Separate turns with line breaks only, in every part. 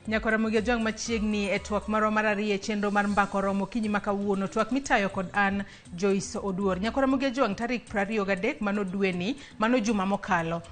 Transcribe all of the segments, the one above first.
Nyakora Ramogi Ojwang' machiegni e twak marwa mar ariyo e chenro mar mbaka oromo okinyi ma kawuono, twak mitayo kod an Joyce Oduor. Nyakora Ramogi Ojwang' tarik 23 mano dweni, mano juma mokalo.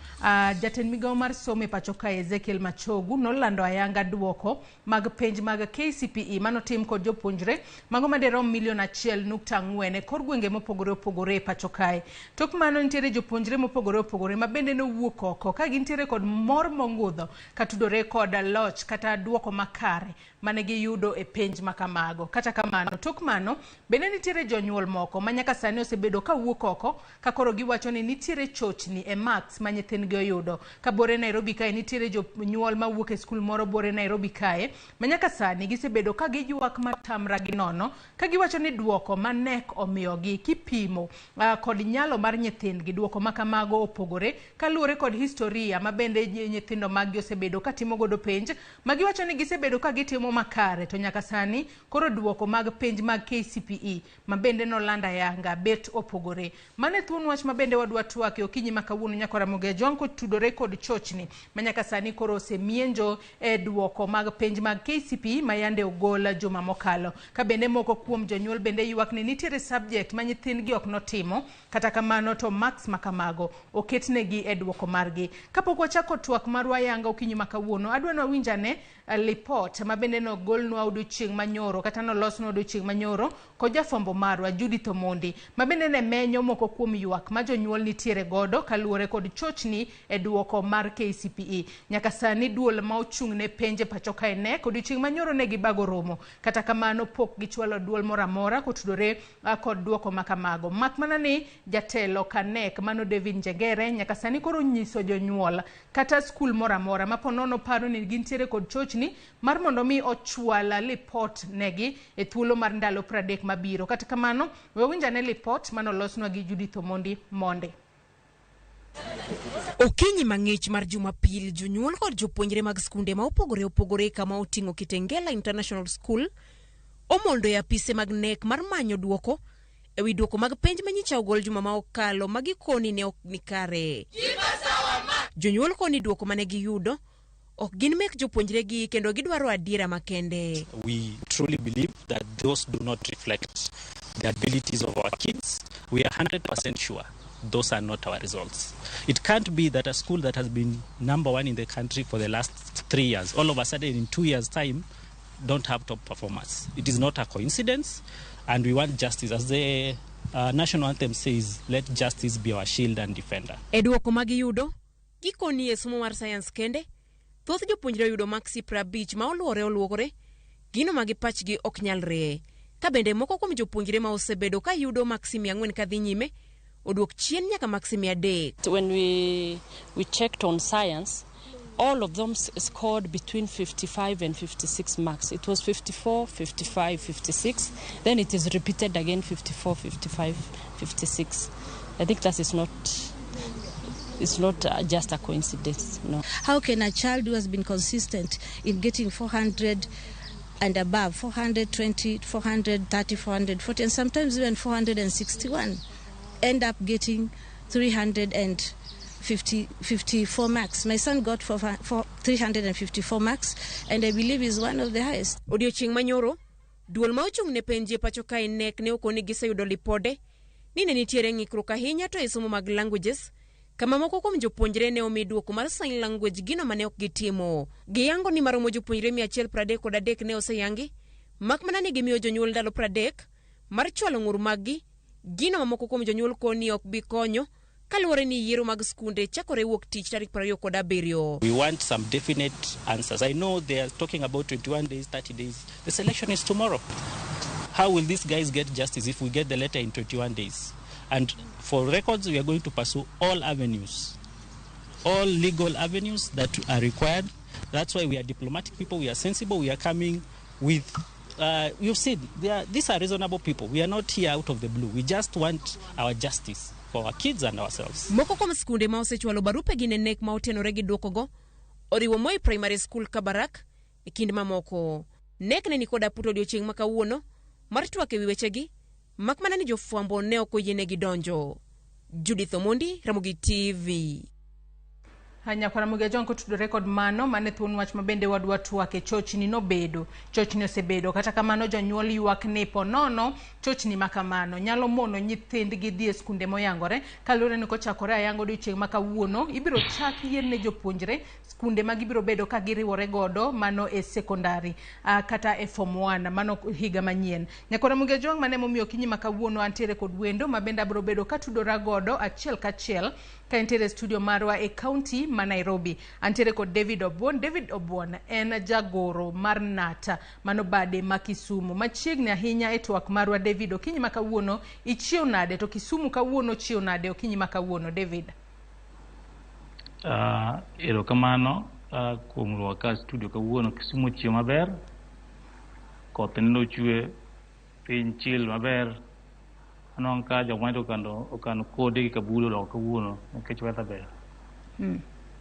Jatend migawo mar somo e pacho kae Ezekiel Machogu nolando ayanga duoko mag penj mag KCPE manotim kod jopuonjre mago maderom milion 1.4 e kor gwenge mopogore opogore e pacho kae. Tok mano nitiere jopuonjre mopogore opogore ma bende nowuok oko ka gintiere kod mor mongudho katudore kod loch kata duoko makare mane giyudo e penj makamago. Kata kamano, tok mano bende nitiere jonyuol moko ma nyaka sani osebedo ka wuok oko ka koro giwacho ni nitiere chochni e marks ma nyithindgi oyudo. Ka bore Nairobi kae nitiere jonyuol mawuok e skul moro bore Nairobi kae ma nyaka sani gisebedo ka giywak matamra gi nono ka giwacho ni duoko ma KNEC omiyogi kipimo kod nyalo mar nyithindgi duoko ma kamago opogore kaluwore kod historia ma bende nyithindo maggi osebedo ka timo godo penj ma giwacho ni gisebedo ka gitimo makare to nyaka sani koro duoko mag penj mag KCPE ma bende noland ayanga bet opogore. Mano e thuon wach ma bende wadwa twak e okinyi ma kawuono nyakora Ramogi Ojwang' kotudore kod chochni ma nyaka sani koro osemienjo e duoko mag penj mag KCPE ma yande ogol juma mokalo. Ka bende moko kuom jonyuol bende ywak ni nitiere subject ma nyithindgi ok notimo kata kamano to marks ma kamago oketnegi e duoko margi. Kapok wachako twak marwa ayanga okinyi ma kawuono, adwa ni wawinj ane lipot ma bende nogolnwa odiochieng' manyoro kata nolosnwa odiochieng' manyoro kod jafwambo marwa Judith Omondi ma bende ne menyo moko kuom ywak ma jonyuol nitiere godo kaluwore kod chochni e duoko mar KCPE. Nyaka sani duol ma ochung' ne penj e pacho kae KNEC odiochieng' manyoro ne gibago romo, kata kamano pok gichwalo duol moro amora kotudore kod duoko ma kamago. Mak mana ni jatelo ka KNEC mano David Njengere nyaka sani koro nyiso jonyuol kata skul moro amora ma ponono paro ni gintiere kod chochni mar mondo mi ochwal lipot negi e thuolo mar ndalo 30 mabiro. Kata kamano, we wawinj ane lipot manolosnwa gi Judith Omondi monde.
Okinyi mang'ich mar Jumapil, jonyuol kod jopuonjre mag skunde ma opogore opogore kama oting'o Kitengela International School omondo e apise mag KNEC mar manyo duoko e wi duoko mag penj ma nyicha ogol juma ma okalo ma gikoni ne ok ni kare. Jonyuol koni duoko mane giyudo ok gin mek jopuonjregi kendo gidwaro adiera makende.
We truly believe that those do not reflect the abilities of our kids. We are 100% sure those are not our results. It can't be that a school that has been number one in the country for the last 3 years, all of a sudden in 2 years' time, don't have top performers. It is not a coincidence, and we want justice. As the national anthem says, let justice be our shield and defender.
E duoko ma giyudo, gikoni e somo mar science kende, thoth jopuonjre oyudo maksi 50 ma oluwore oluwore, gino ma gi pachgi ok nyalre. Ka bende moko kuom jopuonjre ma osebedo ka yudo maksi 400 kadhi nyime, oduok chien nyaka maksi 300.
When we checked on science, all of them scored between 55 and 56 marks. It was 54, 55, 56. Then it is repeated again, 54, 55, 56. I think that is not, it's not just a coincidence. No.
How can a child who has been consistent in getting 400 and above, 420, 430, 440, and sometimes even 461, end up getting 354 marks? My son got 354 marks, and I believe is one of the highest.
Odiochieng' manyoro, duol ma ochung' ne penj e pacho kae KNEC ne okoni giseyudo lipode ni ne nitiere ng'ikruok ahinya to e somo mag languages, kama moko kuom jopuonjre ne omi duoko mar sign language gino mane ok gitimo. Giyango ni maromo jopuonjre 133 ne oseyangi, mak mana ni gimiyo jonyuol ndalo 30 mar chwalo ng'ur maggi, gino ma moko kuom jonyuol koni ok bi konyo kaluwore ni yiero mag skunde chakore wuok tich tarik 27.
We want some definite answers. I know they are talking about 21 days, 30 days. The selection is tomorrow. How will these guys get justice if we get the letter in 21 days? And for records, we are going to pursue all avenues, all legal avenues that are required. That's why we are diplomatic people, we are sensible, we are coming with, you've seen, these are reasonable people. We are not here out of the blue. We just want our justice for our kids and ourselves.
Moko kuom skunde ma osechwalo barupegi ne KNEC ma otenore gi duokogo oriwo Moi Primary School Kabarak e kind mamoko. KNEC ne nikod aputo odiochieng' ma kawuono mar twak ewi wechegi, mak mana ni jofwambo ne ok oyienegi donjo. Judith Omondi, Ramogi TV.
Nyakwara Mugia John kotudore kod mano mane thuon wach ma bende wadwa twake chochni nobedo chochni osebedo kata kamano jonyuol ywak ni ponono chochni ma kamano nyalo mono nyithindgi dhi e skunde moyangore kaluwore ni kochakore ayanga odiochieng' ma kawuono ibiro chak yierne jopuonjre skunde ma gibiro bedo ka giriwore godo mano e sekondari kata e form 1 mano higa manyien. Nyakwara Mugia John mane momiyo okinyi ma kawuono antiere kod wendo ma bende abiro bedo katudora godo achiel kachiel ka entiere e studio marwa e kaunti ma Nairobi. Antiere kod David Obuon. David Obuon en jagoro mar Nata mano bade ma Kisumu. Machiegni ahinya e twak marwa David, okinyi ma kawuono ichiew nade to Kisumu kawuono chiew nade okinyi ma kawuono David?
Erokamano kuom rwaka e studio kawuono. Kisumu ochiew maber, koth nende ochwe, piny chill maber. Aneno ka jok manito okano kode gi kabulo oloko kawuono nikech weather ber.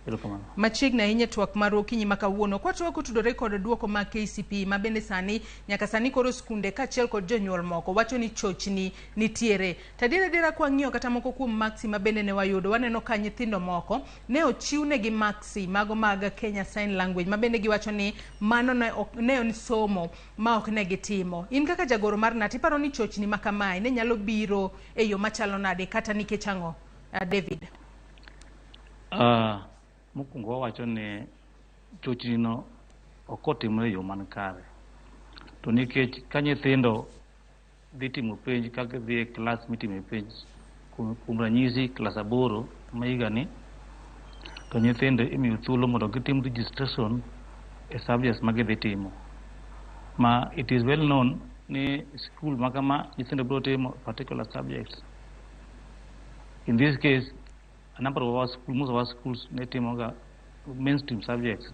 Erokamano.
Machiegni ahinya e twak marwa okinyi ma kawuono kwatwak kotudore kod duoko mag KCPE ma bende sani nyaka sani koro skunde kaachiel kod jonyuol moko wacho ni chochni nitiere. To adier adiera kwang'iyo kata moko kuom maksi ma bende ne wayudo waneno ka nyithindo moko ne ochiwnegi maksi mago mag Kenya Sign Language ma bende giwacho ni mano ne ok ne en somo ma ok ne gitimo. In kaka jagoro mar KNUT iparo ni chochni ma kamae ne nyalo biro e yo machalo nade kata nikech ang'o? David.
Mokwongo wawacho ni chochni no ok otimore e yo man kare. To nikech ka nyithindo dhi timo penj ka gidhi e klas mitime penj, kuom ranyisi klas 8 ma higani, to nyithindo imiyo thuolo mondo gitim registration e subjects ma gidhi timo. Ma it is well known ni school ma kama nyithindo biro timo particular subjects. In this case, a number of our school, most of our schools ne timo ga mainstream subjects,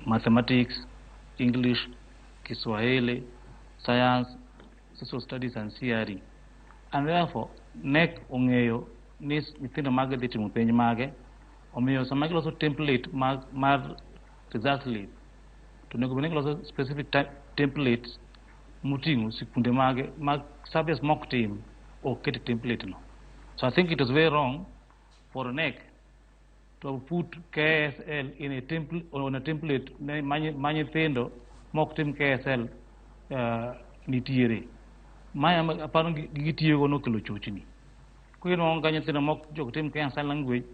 mathematics, English, Kiswahili, science, social studies and CRE. And therefore, KNEC ong'eyo ni nyithindo mage dhi timo penj mage, omiyo sama giloso template mar result slip, to onego bed ni giloso specific templates moting'o sikunde mage mag subjects mok tim ok ket e template no. So I think it was very wrong for KNEC to put KSL in a template, on a template ma nyithindo mok tim KSL nitiere. Maya aparo gitiyogo nokelo chochni. Koro inwang'o ka nyithindo mok jok tim Kenya Sign Language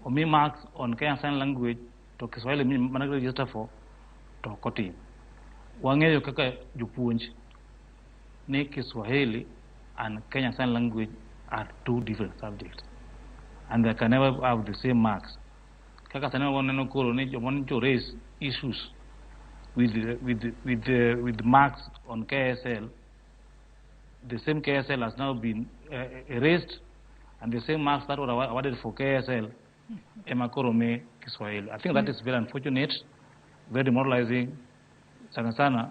omi marks on Kenya Sign Language to Kiswahili mana register for to ok otim. Wang'eyo kaka jopuonj ni Kiswahili and Kenya Sign Language are two different subjects and they can never have the same marks. Kaka sani waneno koro ni joma nyocha raise issues with marks on KSL, the same KSL has now been erased and the same marks that were awarded for KSL ema koro mi Kiswahili. I think that is very unfortunate, very demoralizing, sana sana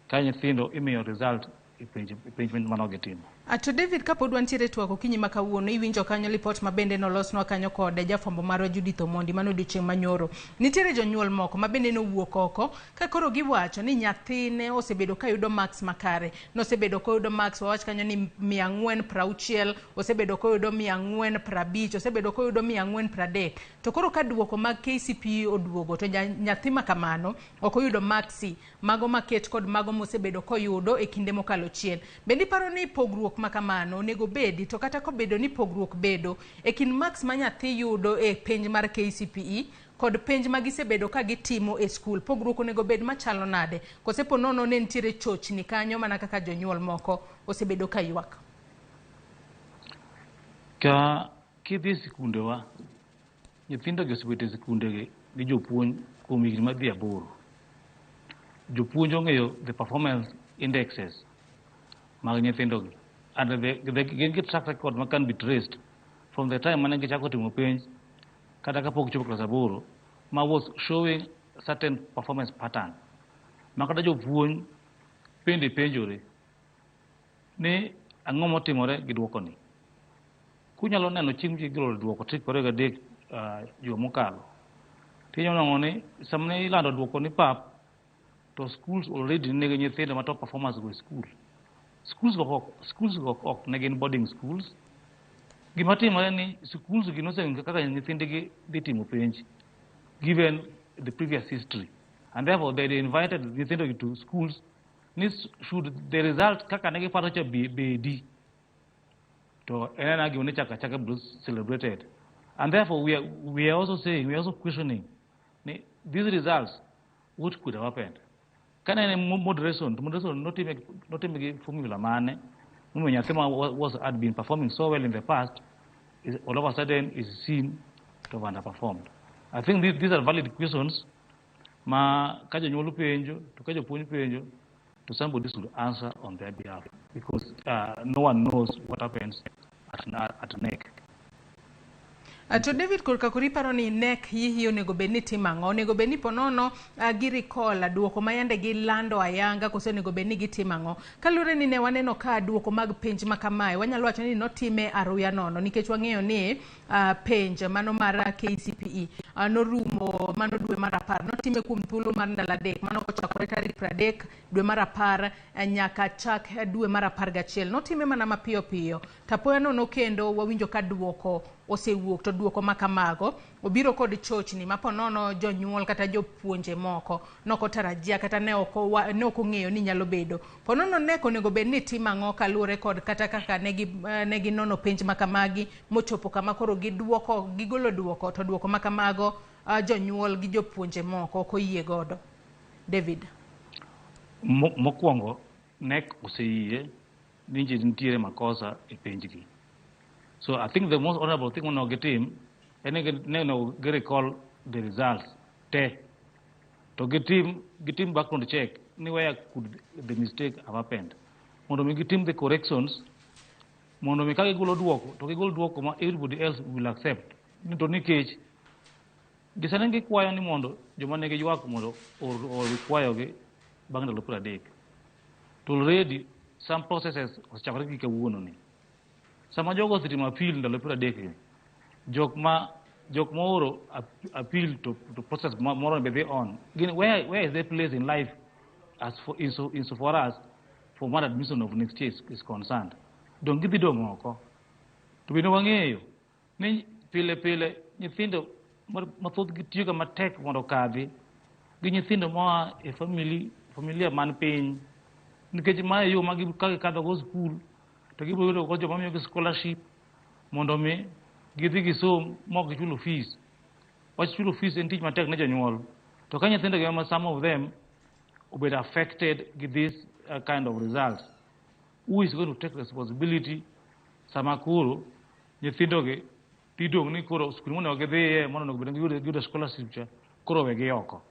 ka nyithindo imiyo result e penj mane ok gitimo.
To David, kapod wantiere e twak okinyi ma kawuono, iwinjo kanyo lipot ma bende nolosnwa kanyo kod jafwambo marwa Judith Omondi mano odiochieng' manyoro. Nitiere jonyuol moko ma bende nowuok oko ka koro giwacho ni nyathine osebedo kayudo marks makare. Nosebedo koyudo marks wawach kanyo ni 460, osebedo koyudo 450, osebedo koyudo 430. To koro ka duoko mag KCPE oduogo to nyathi ma kamano ok oyudo maksi mago maket kod mago mosebedo koyudo e kinde mokalo chien. Bende iparo ni pogruok ma kamano onego bedi to kata kobedo ni pogruok bedo e kind marks ma nyathi yudo e penj mar KCPE kod penj ma gisebedo ka gitimo e skul, pogruok onego bed machalo nade? Kose po nono ne nitiere chochni kanyo mana kaka jonyuol moko osebedo ka ywak?
Ka kidhi sikundewa, nyithindo gi osebet e sikundegi gi jopuonj kuom higni madhi 8. Jopuonj ong'eyo the performance indexes mag nyithindogi and gin gi track record ma can be traced from the time mane gichako timo penj kata kapok gichopo klas 8 ma was showing certain performance pattern ma kata jopuonj bende penjore ni ang'o motimore gi duoko ni. Kunyalo neno chieng' gigolo duoko tarik 23 juma mokalo, tinyalo nwang'o ni sama ne ilando duoko ni pap to schools already nigi nyithindo ma top performers go e school. Schools go ok ne gin boarding schools. Gima timore ni schools gi noseng'eyo kaka nyithindgi dhi timo penj given the previous history, and therefore they invited nyithindo gi to schools ni should the result kaka ne giparo cha bedi to en ena gima ne chako achaka biro celebrated. And therefore we are also saying, we are also questioning ni these results, what could have happened kane en moderation, to moderation notime gi formula mane momiyo nyathi ma was had been performing so well in the past is all of a sudden is seen to have underperformed. I think these are valid questions ma ka jonyuol penjo to ka jopuonj penjo to somebody should answer on their behalf, because no one knows what happens at NEC.
To David, korka koro iparo ni NEC hihi onego bed ni timo ang'o? Onego bed ni ponono gi recall duoko ma yande gilando ayanga, koso onego bed ni gitimo ang'o? Kaluwore ni ne waneno ka duoko mag penj ma kamae wanyalo wacho ni notime aruya nono, nikech wang'eyo ni penj mano mar KCPE norumo mano dwe mar 10, notime kuom thuolo mar ndalo 3, mano kochakore tarik 30 dwe mar 10 nyaka chak dwe mar 11. Notime mana mapiyo piyo, tapoya nono kendo wawinjo ka duoko osewuok, to duoko ma kamago obiro kod chochni ma ponono jonyuol kata jopuonje moko nokotarajia kata ne ok ong'eyo ni nyalo bedo. Ponono NEC onego bed ni timo ang'o kaluwore kod kata kaka ne ginono penj ma kamagi mochopo kama koro giduoko, gigolo duoko, to duoko ma kamago jonyuol gi jopuonje moko ok oyie godo? David.
Mokwongo NEC oseyie ni nitiere makosa e penjgi. So I think the most honorable thing monego gitim en ni onego gi recall the results te, to gitim background check ni where could the mistake have happened, mondo mi gitim the corrections, mondo mi ka gigolo duoko to gigol duoko ma everybody else will accept. Ni to nikech gisani gikwayo ni mondo joma nigi ywak mondo or kwayogi bang' ndalo 30, to already some processes osechakore gi kawuono ni. Sama jogo osetimo appeal ndalo 30 gi, jok ma ooro appeal to process moro be dhi on. Gin, where is their place in life as for insofar as formal admission of next year is concerned? Dong gidhi dong' oko. To bende wang'eyo ni pile pile nyithindo mathoth gi tiyo ga matek mondo okadhi gi nyithindo moa e familia man piny, nikech mae yo ma ka gikadho go skul to gibiro yudo go joma miyogi scholarship mondo mi gidhi gisom ma ok gichulo fees. Wach chulo fees en tich matek ne jonyuol. To ka nyithindo gi ema some of them obedo affected gi this kind of results, who is going to take responsibility sama koro nyithindo gi tidong' ni koro skul monego gidhiye mondo onego bed ni giyudo scholarship cha koro wegi oko?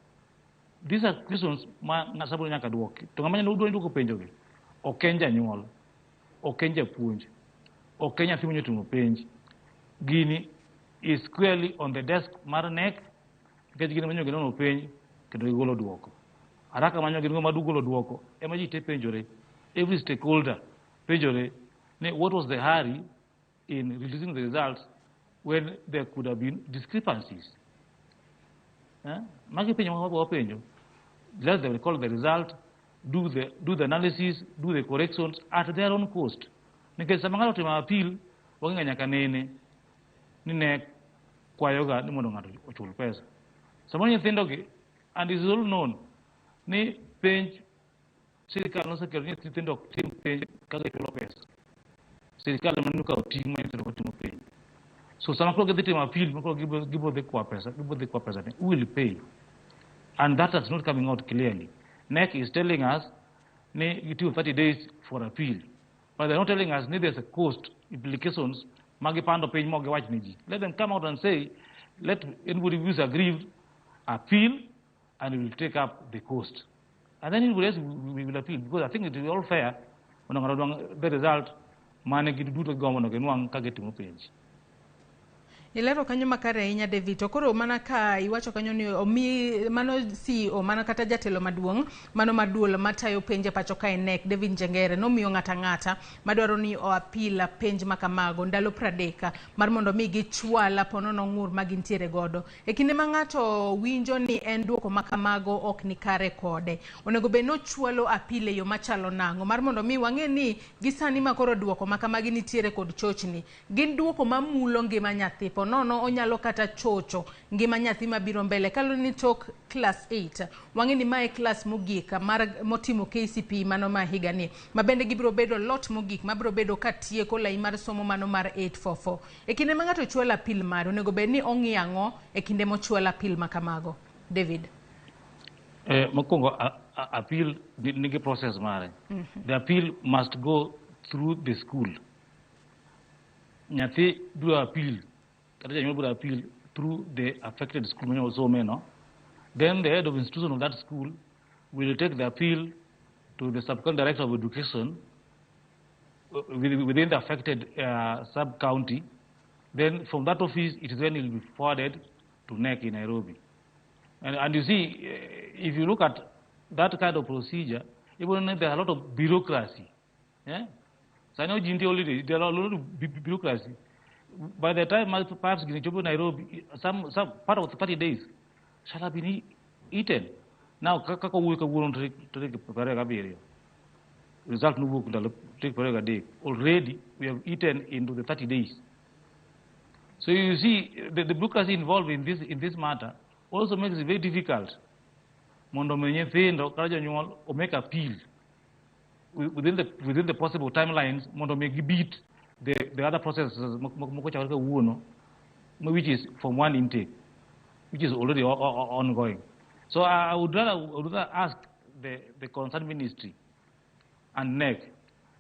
These are questions ma ng'ato nyaka duoki. To ng'ama nyalo duoko penjogi ok en janyuol, ok en japuonj, ok en nyathi monyo timo penj. Gini is squarely on the desk mar NEC, nikech gin ema ginono penj kendo gigolo duoko. Haraka manyo gin go golo duoko ema ji te penjore, every stakeholder penjore ni what was the hurry in releasing the results when there could have been discrepancies? Eh? Magi penjo ma wapenjo. Let them recall the result, do the analysis, do the corrections at their own cost. Nikech sama ng'ato otimo appeal, wang'e nyaka nene ni ne kwayoga ni mondo ng'ato ochul pesa. Samoro nyithindo gi, and it is all known, ni penj sirikal nosekelo ni nyithindo ok tim penj ka gichulo pesa. Sirikal ema nokawo ting' ma nyithindo ok timo penj. So sama koro gidhi timo appeal, ma koro gibiro dhi kwa pesa, gibiro dhi kwa pesa ni, who will pay? And that is not coming out clearly. NEC is telling us ni gitiyo 30 days for appeal. But they're not telling us ni there's a cost implications ma gipando piny mok giwach ne ji. Let them come out and say, let anybody who is aggrieved appeal and we will take up the cost. And then anybody else will appeal, because I think it is all fair mondo ng'ato odwang' the result mane giduto gigombo mondo ginwang' ka gitimo penj.
Ilero kanyo makare ahinya David. To koro mana ka iwacho kanyo ni omi mano CEO mana kata jatelo maduong' mano maduol matayo penj e pacho kae KNEC David Njengere nomiyo ng'ata ng'ata madwaro ni o appeal penj makamago ndalo 30 mar mondo mi gichwal ponono ng'ur ma gintiere godo. E kinde ma ng'ato winjo ni en duoko makamago ok ni kare kode, onego bed ni ochwalo appeal e yo machalo nang'o mar mondo mi wang'e ni gi sani ma koro duoko makamagi nitiere kod chochni gin duoko mamulo ngima nyathi ponono onyalo kata chocho ngima nyathi mabiro mbele kaluwore ni tok class 8 wang'e ni mae class mogik mar motimo KCPE mano ma higani ma bende gibiro bedo lot mogik mabiro bedo ka tieko lai mar somo mano mar 844. E kinde ma ng'ato chwalo appeal mare onego bed ni ong'i ang'o e kinde mochwalo appeal makamago David?
Mokwongo appeal nigi process mare. The appeal must go through the school. Nyathi biro appeal kata janyuol biro appeal through the affected school mane osome no. Then the head of institution of that school will take the appeal to the sub-county director of education within the affected sub-county. Then from that office, it is when it will be forwarded to KNEC in Nairobi. And you see, if you look at that kind of procedure, even there are a lot of bureaucracy. Yeah? So I know GNT already, there are a lot of bureaucracy. By the time perhaps gini Nairobi, some part of the 30 days shall have been eaten. Now, kaka wuoyo kawuono tarik 27, result nowuok ndalo tarik 23. Already, we have eaten into the 30 days. So you see, the bureaucracy involved in this matter also makes it very difficult mondo mi nyithindo kata jonyuol o make appeal within the possible timelines mondo mi gibeat the other processes moko chakore kawuono, which is from one intake, which is already ongoing. So I would rather ask the concerned ministry and KNEC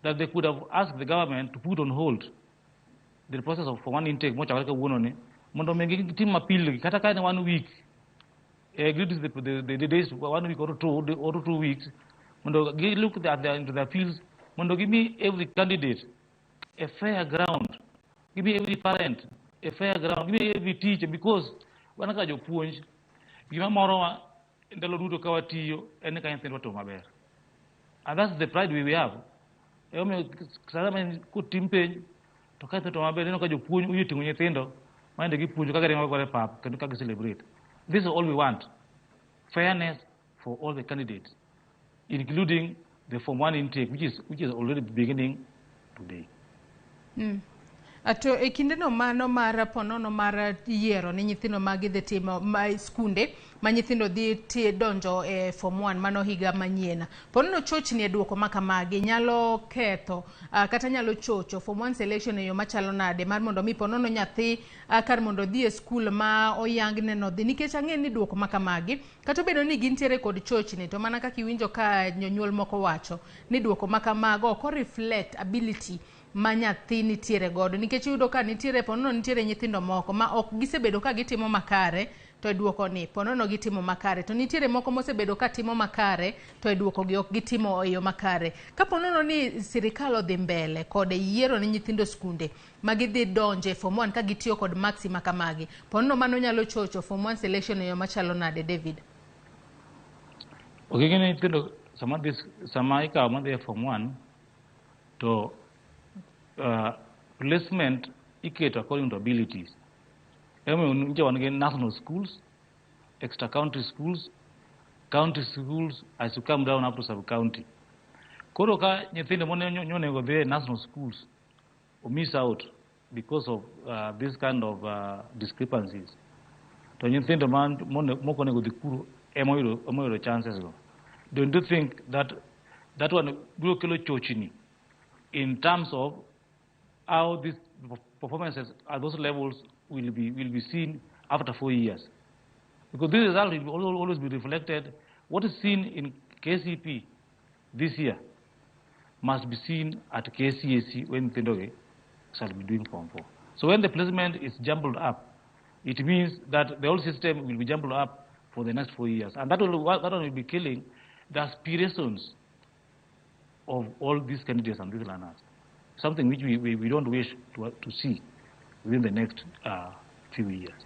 that they could have asked the government to put on hold the process of form one intake mochakore kawuono ni mondo mi gitim appeal kata ka en one week, agree to the days, one week or 2 weeks, mondo gi look into the appeals mondo give me every candidate a fair ground, give me every parent a fair ground, give me every teacher, because wan kaka jopuonj gima morowa ndalo duto ka watiyo en ni ka nyithindwa timo maber, and that's the pride we have. Emomiyo sama kotim penj to ka nyithindo timo maber, ineno ka jopuonj oyie ting'o nyithindo maende gipuonjo ka giringo godo e pap kendo ka gi celebrate. This is all we want: fairness for all the candidates, including the form one intake, which is already beginning today.
To e kindeno mano mar ponono mar yiero ni nyithindo ma gidhi timo ma skunde ma nyithindo dhi donjo e form 1 mano higa manyien, ponono chochni e duoko ma kamagi nyalo ketho kata nyalo chocho form 1 selection e yo machalo nade mar mondo mi ponono nyathi kar mondo odhi e skul ma oyang ne nodhi, nikech ang'e ni duoko ma kamagi kata obedo ni gintiere kod chochni, to mana kaka iwinjo ka jonyuol moko wacho ni duoko ma kamago ok o reflect ability ma nyathi nitiere godo, nikech iyudo ka nitiere ponono nitiere nyithindo moko ma ok gisebedo ka gitimo makare to e duoko ni ponono gitimo makare, to nitiere moko mosebedo ka timo makare to e duoko gi ok gitimo e yo makare. Ka ponono ni sirikal odhi mbele kod yiero ne nyithindo skunde ma gidhi donje form 1 ka gitiyo kod maksi ma kamagi, ponono mano nyalo chocho form 1 selection e yo machalo nade, David?
Ok, ing'e ni nyithindo sama dhi sama ikawo madhi e form 1 to placement iketo according to abilities. Emomiyo nyicha wan gi national schools, extra county schools, county schools, as you come down up to sub county. Koro ka nyithindo monego dhi e national schools o miss out because of this kind of discrepancies, to nyithindo mok onego dhi kuro ema oyudo chances go. Don't you think that that one biro kelo chochni in terms of how these performances at those levels will be seen after 4 years? Because this result will always be reflected. What is seen in KCPE this year must be seen at KCSE when nyithindogi shall be doing Form 4. So when the placement is jumbled up, it means that the whole system will be jumbled up for the next 4 years. And that one will be killing the aspirations of all these candidates and these learners. Something which we don't wish to see within the next few years.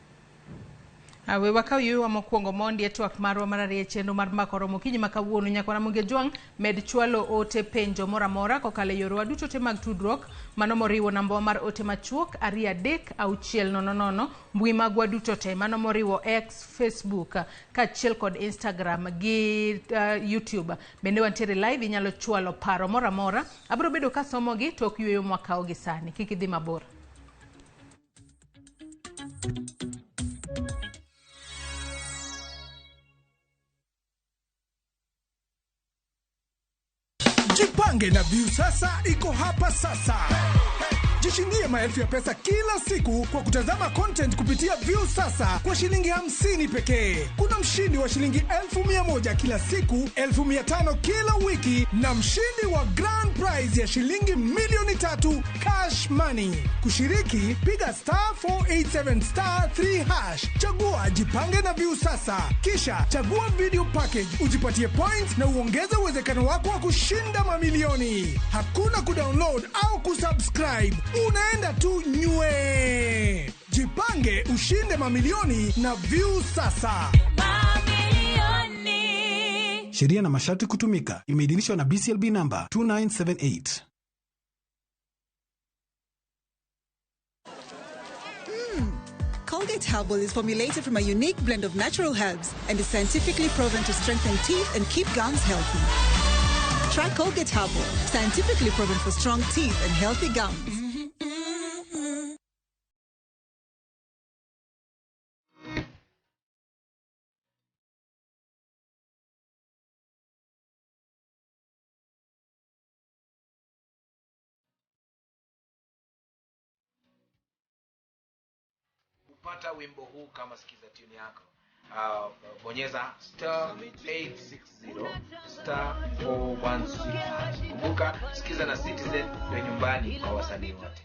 We wakaw yueyowa mokwongo mondi e twak marwa mar ariyo e chenro mar Mbaka Oromo okinyi ma kawuono. Nyakwa Ramogi Ojwang' med chwalo ote penjo moro amora kokalo e yorewa duto te mag tudruok, mano moriwo nambawa mar ote machuok 23600, mbui magwa duto te, mano moriwo X, Facebook kaachiel kod Instagram gi YouTube. Bende wantiere live, inyalo chwalo paro moro amora. Abiro bedo kasomogi tok yueyo mwakawo gi sani. Kik idhi mabor.
Jipange na Viusasa iko hapa sasa. Jishindie maelfu ya pesa kila siku kwa kutazama content kupitia Viusasa kwa shilingi 50 pekee. Kuna mshindi wa shilingi 100,000 kila siku, 500,000 kila wiki na mshindi wa grand prize ya shilingi 3,000,000 cash money. Kushiriki, piga star 487 star 3 hash. Chagua Jipange na Viusasa. Kisha chagua video package, ujipatie points na uongeze uwezekano wako wa kushinda mamilioni. Hakuna kudownload au kusubscribe. Unaenda tu nywe. Jipange ushinde mamilioni na Viusasa.
Sheria na masharti kutumika. Imeidhinishwa na BCLB number 2978.
Colgate Herbal is formulated from a unique blend of natural herbs and is scientifically proven to strengthen teeth and keep gums healthy. Try Colgate Herbal, scientifically proven for strong teeth and healthy gums.
Kupata wimbo huu kama sikiza tune yako, bonyeza star 860 star 416. Kumbuka, sikiza na Citizen ndio nyumbani kwa wasanii wote.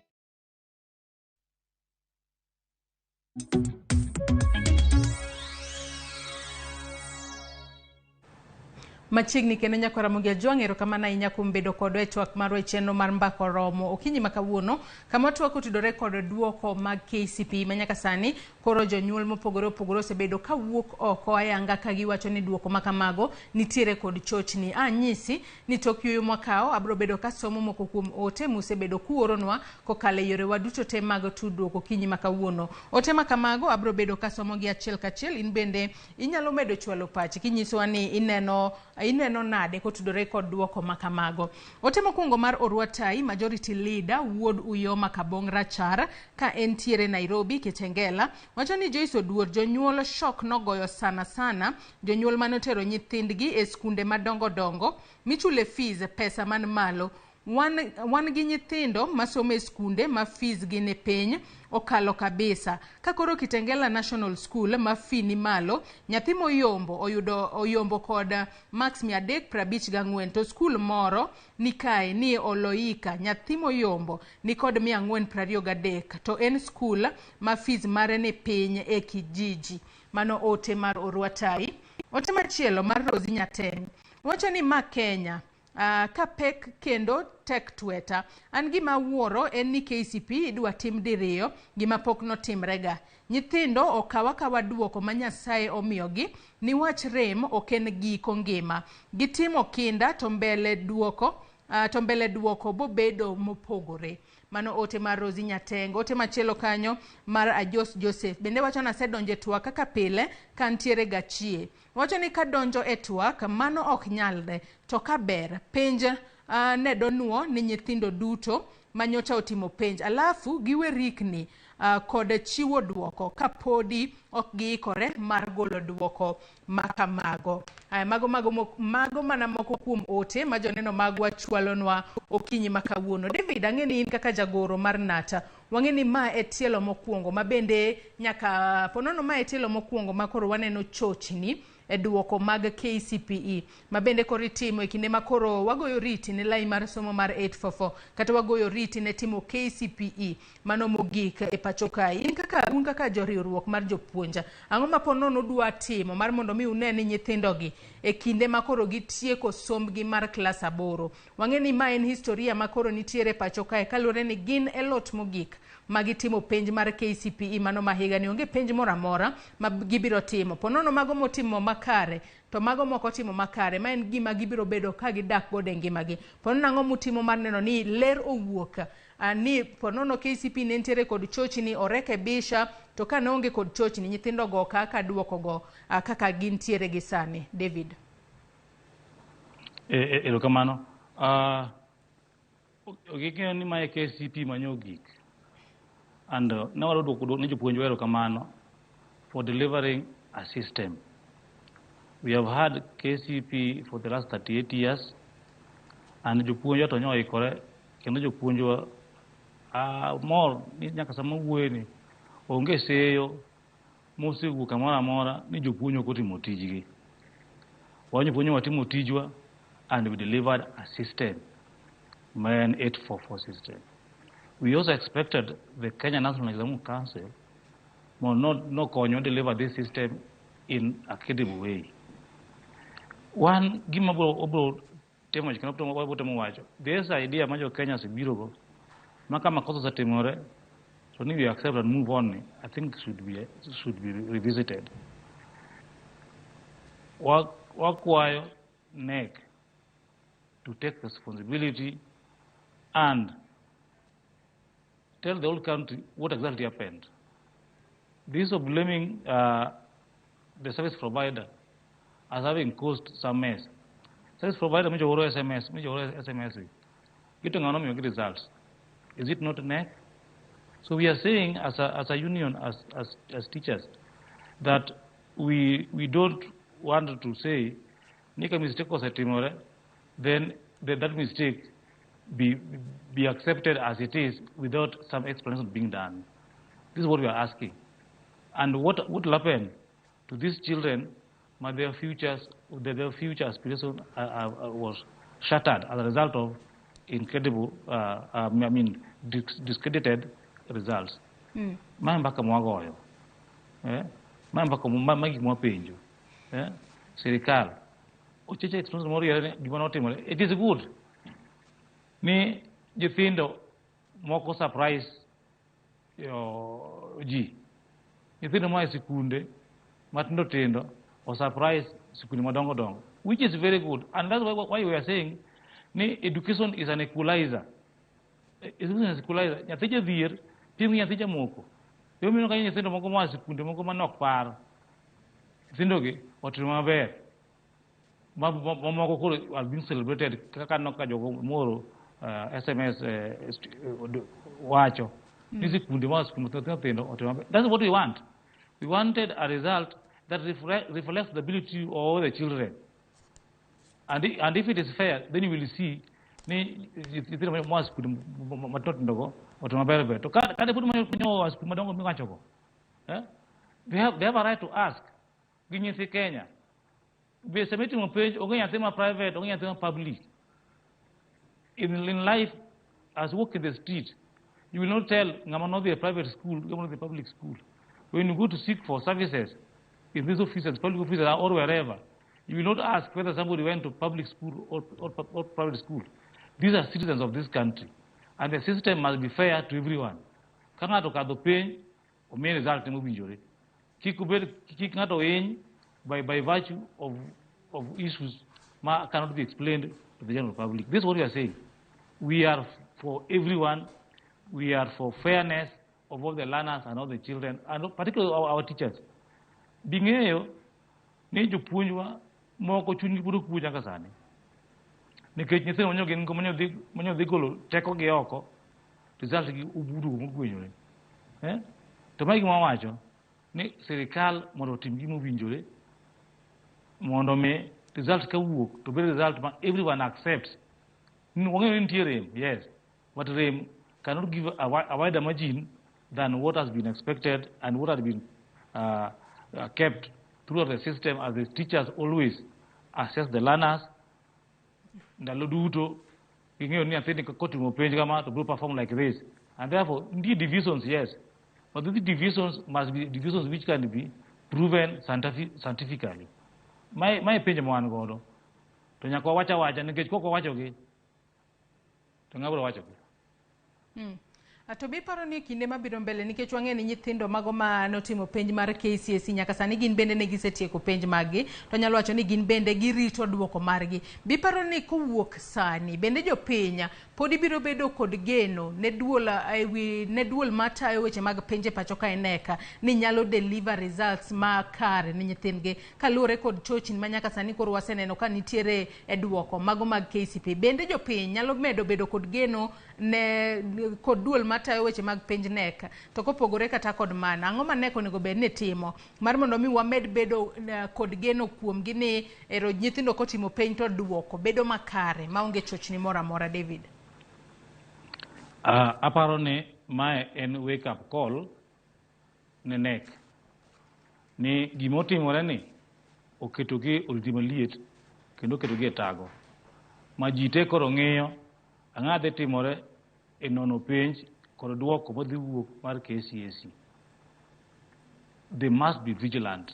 Machiegni kendo nyakwa Ramogi Ojwang', erokamano ahinya kuom bedo kodwa e twak marwa e chenro mar Mbaka Oromo okinyi ma kawuono, kama twak otudore kod duoko mag KCPE ma nyaka sani koro jonyuol mopogore opogore osebedo kawuok oko ayanga ka giwacho ni duoko ma kamago nitiere kod chochni. Anyisi ni tok yueyo mwakawo abiro bedo kasomo moko kuom ote musebedo kuoronwa kokalo e yorewa duto te mag tudruok okinyi ma kawuono. Ote ma kamago abiro bedo kasomo gi achiel kachiel, in bende inyalo medo chwalo pachi kinyisowa ni ineno nade kotudore kod duoko ma kamago. Ote mokwongo mar Orwatai, Majority Leader wuod Uyoma Kabong Rachar ka entiere Nairobi Kitengela, wacho ni Joyce Oduor, jonyuol shock nogoyo sana sana jonyuol manotero nyithindgi e skunde madongo dongo michule fees pesa man malo. Wan gi nyithindo masomo e skunde ma fees gi ni piny okalo kabisa. Ka koro Kitengela National School ma fee ni malo, nyathi moyombo oyudo oyombo kod marks 354, to skul moro ni kae ni Oloika, nyathi moyombo ni kod 423, to en skul ma fees mare ni piny e kijiji. Mano ote mar Orwatai. Ote machielo mar Rosi Nyateng wacho ni ma Kenya ka pek kendo tek tweta. An gima awuoro en ni KCPE idwa tim diriyo gima pok notimrega. Nyithindo okaw akawa duoko ma Nyasaye omiyogi niwach rem ok en giko ngima. Gitimo kinda to mbele duoko bobedo mopogore. Mano ote mar Rosi Nyateng. Ote machielo kanyo mar Ajos Joseph bende wacho ni asedonjo e twak kaka pile ka ntiere gachie. Wacho ni kadonjo e twak mano ok nyalre, to kaber penj ne donuo ni nyithindo duto manyocha otimo penj alafu giwe rikni kod chiwo duoko kapodi ok giikore mar golo duoko makamago. Mago mana moko kuom ote ma joneno magwa chwalonwa okinyi ma kawuono. David, ang'e ni in kaka jagoro mar Nata, wang'e ni ma e tielo mokwongo ma bende nyaka ponono ma e tielo mokwongo ma koro waneno chochni e duoko mag KCPE ma bende koro itimo e kinde ma koro wagoyo riti ne lai mar somo mar 844 kata wagoyo riti ne timo KCPE mano mogik e pacho kae. In kaka un kaka joriwruok mar jopuonja, ang'o ma ponono udwa timo mar mondo mi une ni nyithindogi e kinde ma koro gitieko sombgi mar klas 8. Wang'e ni ma en historia ma koro nitiere pacho kae kaluwore ni gin e lot mogik ma gitimo penj mar KCPE mano ma higani. Onge penj moro amora ma gibiro timo. Ponono mago motimo makare to mago moko timo makare, ma en gima gibiro bedo ka gidak godo e ngimagi. Ponono ang'o mutimo mar neno ni ler owuok ni ponono KCPE ne nitiere kod chochni orekebisha, to ka ne onge kod chochni nyithindo go kaka duoko go kaka gintiere gi sani. David.
Erokamano. Ging'eyo ni mae KCPE manyo gik. And ne wadwa duoko ne jopuonj erokamano for delivering a system. We have had KCPE for the last 38 years and jopuonjwa to nyoikore kendo jopuonjwa mor ni nyaka sama wuoye ni onge seyo mosewuok kamoro amora ni jopuonj ok otimo tijgi. Wan jopuonj watimo tijwa and we delivered a system ma en 844 system. We also expected the Kenya National Examination Council mondo nokonywa deliver this system in a credible way. Wan gima obro timo kendo wabro temo wacho, this idea ma jo Kenya osebiro go ma ka makosa osetimore to ni we accept and move on, I think should be revisited. Wakwayo KNEC to take responsibility and tell the whole country what exactly happened. This of blaming the service provider as having caused some mess. Service provider micho oro SMS, micho oro SMS. Gito ng'ano miyo gi results. Is it not KNEC? So we are saying as a union, as teachers, that we don't want to say ni ka mistake osetimore, then that mistake be accepted as it is without some explanation being done. This is what we are asking. And what would happen to these children, their future aspiration was shattered as a result of incredible, I mean, discredited results. Ma mbaka mwagoyo. Eh? Ma mbaka ma gik mwapenjo. Eh? Sirikal. Ocheche explanation moro yere gima notimore. It is good ni nyithindo moko surprise yo, ji. Nyithindo moa e sikunde matindo tindo o surprise sikunde madongo dongo, which is very good. And that's why we are saying ni education is an equalizer. Education is an equalizer. Nyathi jadhier pim gi nyathi jamoko. Emomiyo ka nyithindo moko moa e sikunde moko manok paro. Nyithindogi otimo maber. Mamoko koro are being celebrated kaka aneno ka jogo moro SMS wacho ni sikunde moa sikunde matindo tindo otimo maber. That's what we want. We wanted a result that reflects the ability of all the children. And if it is fair, then you will see ni nyithindo moa sikunde matindo tindo go otimo maber ber. To ka pod moa sikunde madongo miwacho go, eh? They have a right to ask gi nyithi Kenya. Be sama itimo penj onge nyathi ma private, onge nyathi ma public. In life, as walk in the street, you will not tell ng'ama nodhi e private school, ng'ama nodhi e public school. When you go to seek for services in these offices, public offices or wherever, you will not ask whether somebody went to public school or private school. These are citizens of this country. And the system must be fair to everyone. Ka ng'ato okadho penj, omiye result mowinjore. Kik obed, kik ng'ato hiny by virtue of issues ma cannot be explained to the general public. This is what we are saying. We are for everyone. We are for fairness of all the learners and all the children, and particularly our teachers. Bing'eyo ni jopuonjwa moko chunygi pod ok puonj nyaka sani. Nikech nyithindo manyo gin go manyo dhi golo teko gi oko, result gi obudo mogwenyore. Eh? To mae gima wawacho ni sirikal mondo otim gima owinjore mondo mi result kawuok to bed result ma everyone accepts. Wang'eyo ni nitie rem, yes, but rem cannot give a wider margin than what has been expected and what has been kept throughout the system, as the teachers always assess the learners. Ndalo duto ging'eyo ni nyathini kotimo penj kama to biro perform like this, and therefore nitie divisions, yes, but these divisions must be divisions which can be proven scientifically. Mae penjo ma wan godo to nyaka wawach awacha nikech kok wawachogi to ng'a biro wachogi?
To be iparo ni kinde mabiro mbele, nikech wang'e ni nyithindo mago ma notimo penj mar KCSE nyaka sani gin bende ne gisetieko penj mag-gi, to nyalo wacho ni gin bende girito duoko margi. Be iparo ni kowuok sani bende jopiny pod biro bedo kod geno ne duol ewi ne duol matayo weche mag penj e pacho ka KNEC ni nyalo deliver results makare ne nyithindgi kaluwore kod chochni ma nyaka sani koro waseneno ka nitiere e duoko mago mag KCPE? Bende jopiny nyalo medo bedo kod geno ne kod duol matayo weche mag penj KNEC? To kopogore kata kod mano, ang'o ma KNEC onego bed ni timo mar mondo mi wamed bedo kod geno kuomgi ni ero nyithindo kotimo penj to duoko bedo makare maonge chochni moro amora, David?
Aparo ni mae en wake up call ne KNEC ni gimotimore ni oketogi oriti maliet kendo oketogi e tago ma ji te koro ng'iyo ang'o dhi timore e nono penj kod duoko madhi wuok mar KCSE. They must be vigilant.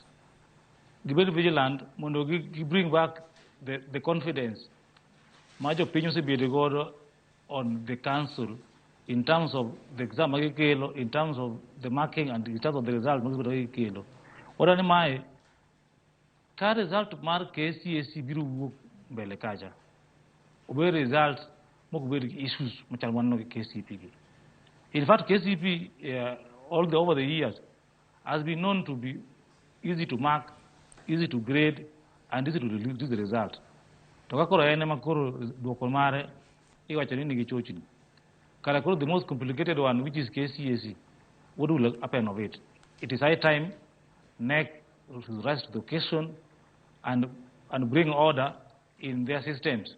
Gibed vigilant mondo gi bring back the confidence ma jopiny osebedo godo on the council in terms of the exam ma gikelo, in terms of the marking and in terms of the result ma gisebedo ka gikelo. Wadwa ni mae ka result mar KCSE biro wuok mbele kacha, obed result mok obed gi issues machal maneno gi KCPE gi. In fact, KCPE all the over the years has been known to be easy to mark, easy to grade, and easy to release the result. To ka koro en ema koro duoko mare iwacho ni nigi chochni. Kara koro the most complicated one, which is KCSE, what will happen of it? It is high time KNEC to rise to the occasion and bring order in their systems.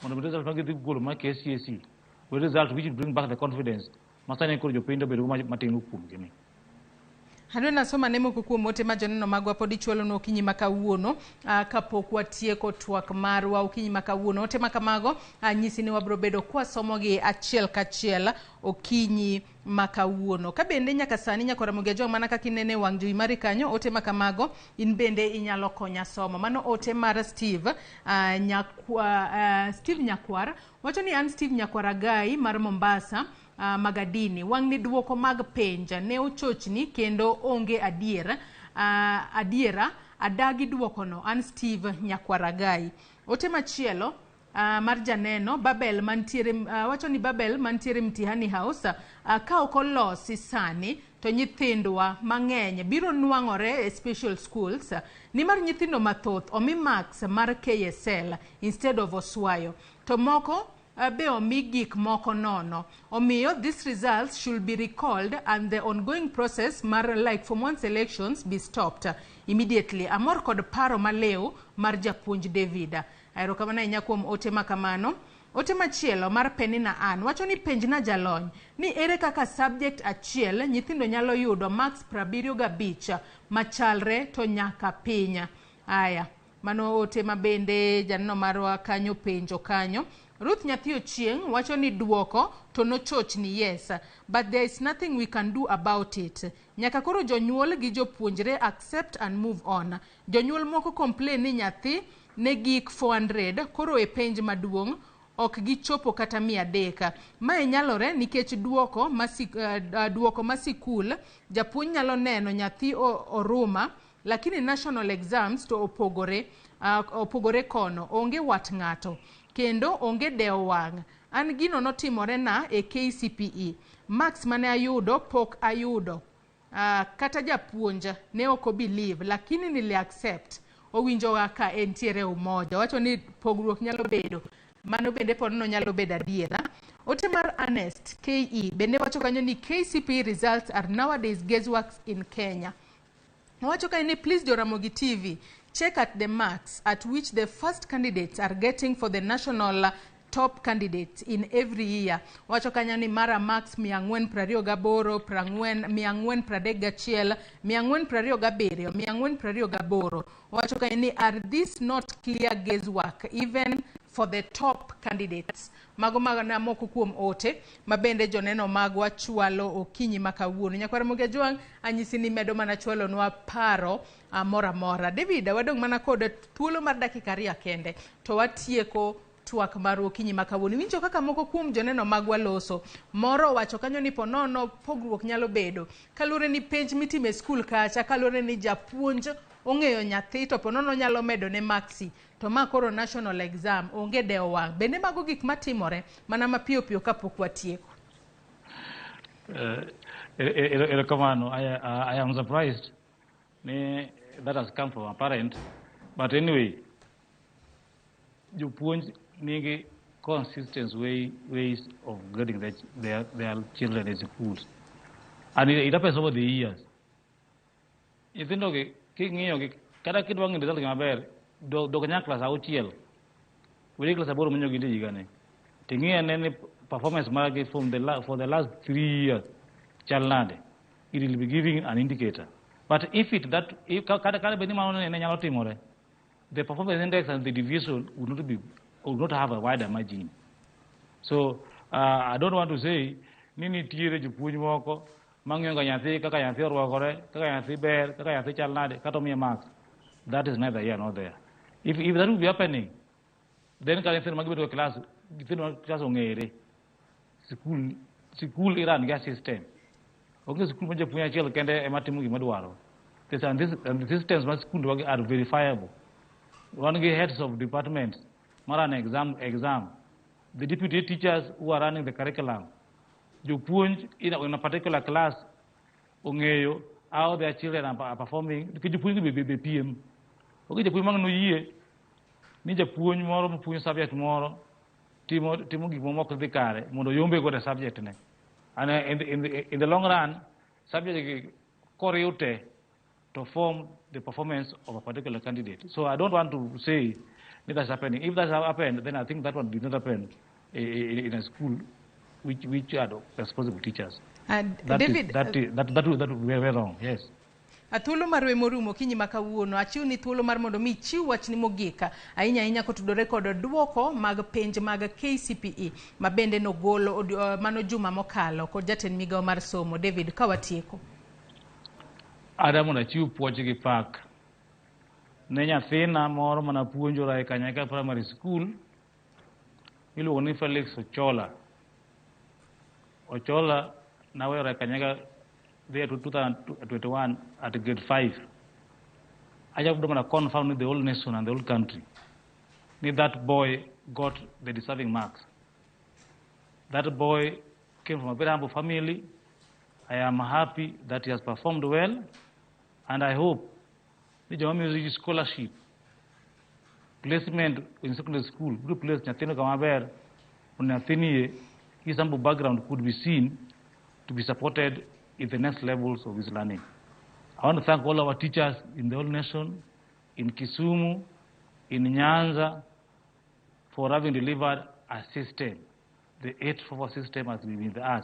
Mondo result mag gidhi golo mar KCSE, we result which will bring back the confidence ma sani koro jopiny obedo matin kuomgi ni.
Adwa nasoma ne moko kuom ote ma joneno magwa pod ichwalonwa okinyi ma kawuono kapok watieko twak marwa okinyi ma kawuono. Ote ma kamago nyisi ni wabiro bedo kwasomogi achiel kachiel okinyi ma kawuono. Ka bende nyaka sani nyaka Ramogi Ajwang' mana kaka inene e wang' jowi mari kanyo, ote ma kamago in bende inyalo konya somo. Mano ote mar Steve Steve Nyakwar wacho ni an Steve Nyakwar Agai mar Mombasa, Magadini. Wang'ni duoko mag penj ne ochochni kendo onge adier adiera adagi duokono. An Steve Nyakwar Agai. Ote machielo mar janeno Babel mantiere wacho ni Babel mantiere Mtihani House, ka ok olosi sani to nyithindwa mang'eny biro nwang'ore e special schools nimar nyithindo mathoth omi marks mar KSL instead of Oswayo to moko be omi gik moko nono. Omiyo these results should be recalled and the ongoing process mar like form 1 selections be stopped immediately. Amor kod paro maliw mar japuonj David. Erokamano ahinya kuom ote ma kamano. Ote machielo mar Penina Ann wacho ni penjna jalony ni ere kaka subject achiel nyithindo nyalo yudo marks 75 machalre to nyaka piny. Aya, mano ote ma bende janeno marwa kanyo penjo kanyo. Ruth Nyathi Ochieng' wacho ni duoko to nochochni, yes, but there is nothing we can do about it. Nyaka koro jonyuol gi jopuonjre accept and move on. Jonyuol moko complain ni nyathi ne gik 400 koro e penj maduong' ok gichopo kata 300. Mae nyalore nikech duoko ma sikul japuonj nyalo neno nyathi oruma, lakini national exams to opogore kono onge wat ng'ato kendo onge dewo wang'. An gino notimore na e KCPE. Marks mane ayudo pok ayudo. Kata japuonj ne ok obelieve, lakini nili accept. Owinjo kaka entiere umoja. Wacho ni pogruok nyalo bedo. Mano bende pod nyalo bedo adiera. Ote mar Ernest KE bende wacho kanyo ni KCPE results are nowadays guesswork in Kenya. Owacho kanyo ni please Joramogi TV, check at the marks at which the first candidates are getting for the national. top candidates in every year. Wacho kanyo ni mara marks 428, 40, 431, 427, 428. Wacho kanyo ni are this not clear guesswork even for the top candidates? Mago mana moko kuom ote ma bende joneno magwa chwalo okinyi ma kawuono. Nyakwar Ramogi Ajwang', anyisi ni medo mana chwalonwa paro moro amora. David, wadong' mana kod thuolo mar dakika 2 kende to watieko twak mar okinyi ma kawuono. Iwinjo kaka moko kuom joneno magwa loso. Moro owacho kanyo ni ponono pogruok nyalo bedo kaluwore ni penj mitimo e skul kacha, kaluwore ni japuonj ong'eyo nyathi to ponono nyalo medo ne maksi, to ma koro national exam onge dewo wang'. Bende mago gik matimore mana mapiyo piyo kapok watieko.
Erokamano. I am surprised ni that has come from a parent, but anyway, jopuonj nigi consistent ways of grading their children in schools, and it happens over the years. Nyithindo gi king'iyo gi kata kidwa ng'iyo result gi maber, dog nyaka klas 6 wedi klas 8 manyo gintie higani, ting'i ane ni performance margi for the last 3 years chal nade. It will be giving an indicator. But if it that if kata bed ni mano ne nyalo timore, the performance index and the deviation would not have a wider margin. So I don't want to say ni nitiere jopuonj moko mang'iyo ga nyathi kaka nyathi orwakore, kaka nyathi ber, kaka nyathi chal nade, kata omiye marks. That is neither here nor there. If that would be happening, then ka nyithindo magibedo e class, nyithindo mag class ong'ere. Sikul iran gi system. Onge sikul ma japuonj achiel kende ema timo gima dwaro. And the systems mag sikul are verifiable. Wan gi heads of departments ma run exam. The deputy teachers who are running the curriculum. Jopuonj in a particular class ong'eyo how their children are performing. Nikech jopuonj gi be piem. Onge japuonj mang' noyie ni japuonj moro mapuonjo subject moro timo gik moko dhi kare mondo oyombe godo e subject ne. And in the long run, subject gi koriw te to form the performance of a particular candidate. So I don't want to say that that's happening. If that's happened, then I think that one did not happen in a school which had responsible teachers.
And
That
David,
is, that, is, that, that, that would be very wrong, yes.
Thuolo mar we morumo okinyi ma kawuono, achiw ni thuolo mar mondo mi ichiw wachni mogik ahinya ahinya kotudore kod duoko mag penj mag KCPE ma bende nogolo mano juma mokalo kod jatend migawo mar somo. David, ka watieko.
Ada mondo achiw puoch gi pak ne nyathina moro manapuonjora e Kanyaka Primary School miluongo ni Felix Ochola. Ochola nawero e Kanyaka there to 2021 at grade 5. I just want to confirm with the whole nation and the whole country ni that boy got the deserving marks. That boy came from a very humble family. I am happy that he has performed well, and I hope the joma miyo scholarship placement in secondary school biro place nyathino kama ber mondo nyathini his humble background could be seen to be supported in the next levels of his learning. I want to thank all our teachers in the whole nation, in Kisumu, in Nyanza, for having delivered a system. The 844 system has been with us.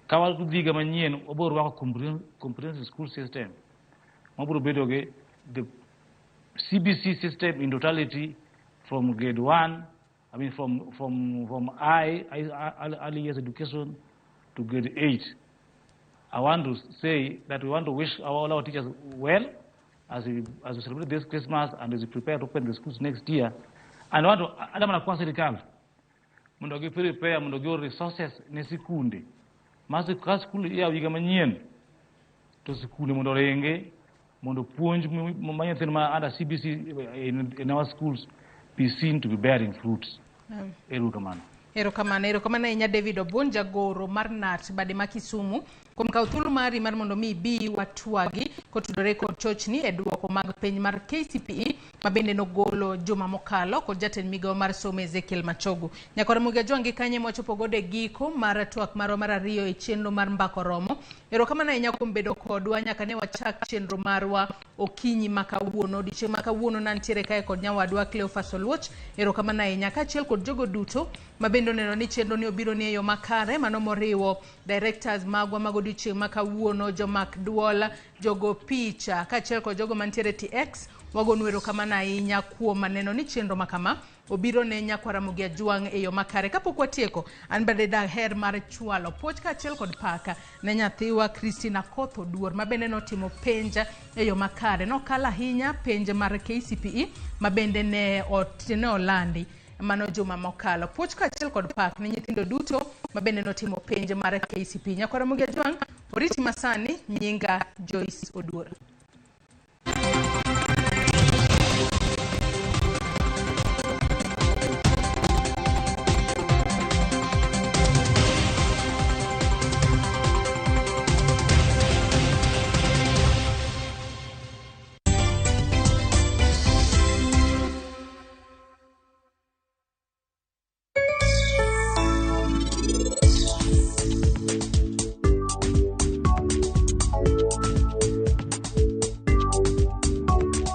Ka wadhi higa manyien, wabiro rwako comprehensive school system. Wabiro bedo gi the CBC system in totality from grade 1, I mean from early years education to grade 8. I want to say that we want to wish all our teachers well as we celebrate this Christmas and as we prepare to open the schools next year. And I want to adama na kwa serikal mondo gi prepare mondo gi resources ne sikunde. Ma ka skul ya higa manyien to sikunde mondo ringi mondo puonj ma nyithindo ma under CBC in our schools be seen to be bearing fruits. Erokamano.
Erokamano, erokamano ahinya David Obwon, jagoro mar KNUT bade ma Kisumu, kuom kawo thuolo mari mar mondo mi ibi watwagi kotudore kod chochni e duoko mag penj mar KCPE ma bende nogolo juma mokalo kod jatend migawo mar somo Ezekiel Machogu. Nyakora Ramogi Ajwang' gi kanye mwachopo godo e giko mar twak marwa mar ariyo e chenro mar Mbaka Oromo. Erokamano ahinya kuom bedo kodwa nyaka ne wachak chenro marwa. okinyi ma kawuono. Odiochieng' ma kawuono nantiere kae kod nyawadwa Cleophas Oluoch. Erokamano ahinya kaachiel kod jogo duto ma bende oneno ni chenro ni obiro ni e yo makare, mano moriwo directors magwa mag odiochieng' ma kawuono, jomak duol, jogo picha kaachiel kod jogo mantiere TX. Wagonu erokamano ahinya kuom neno ni chenro ma kama obiro ne nyakwar Ramogi Ajwang' e yo makare. Kapok watieko, an bende daher mar chwalo puoch kaachiel kod paka ne nyathiwa Christina Koth Oduor ma bende notimo penj e yo makare. Nokalo ahinya penj mar KCPE ma bende ne olandi mano juma mokalo. Puoch kaachiel kod pak ne nyithindo duto ma bende notimo penj mar KCPE. Nyakwar Ramogi Ajwang', oriti masani, nyinga Joyce Oduor.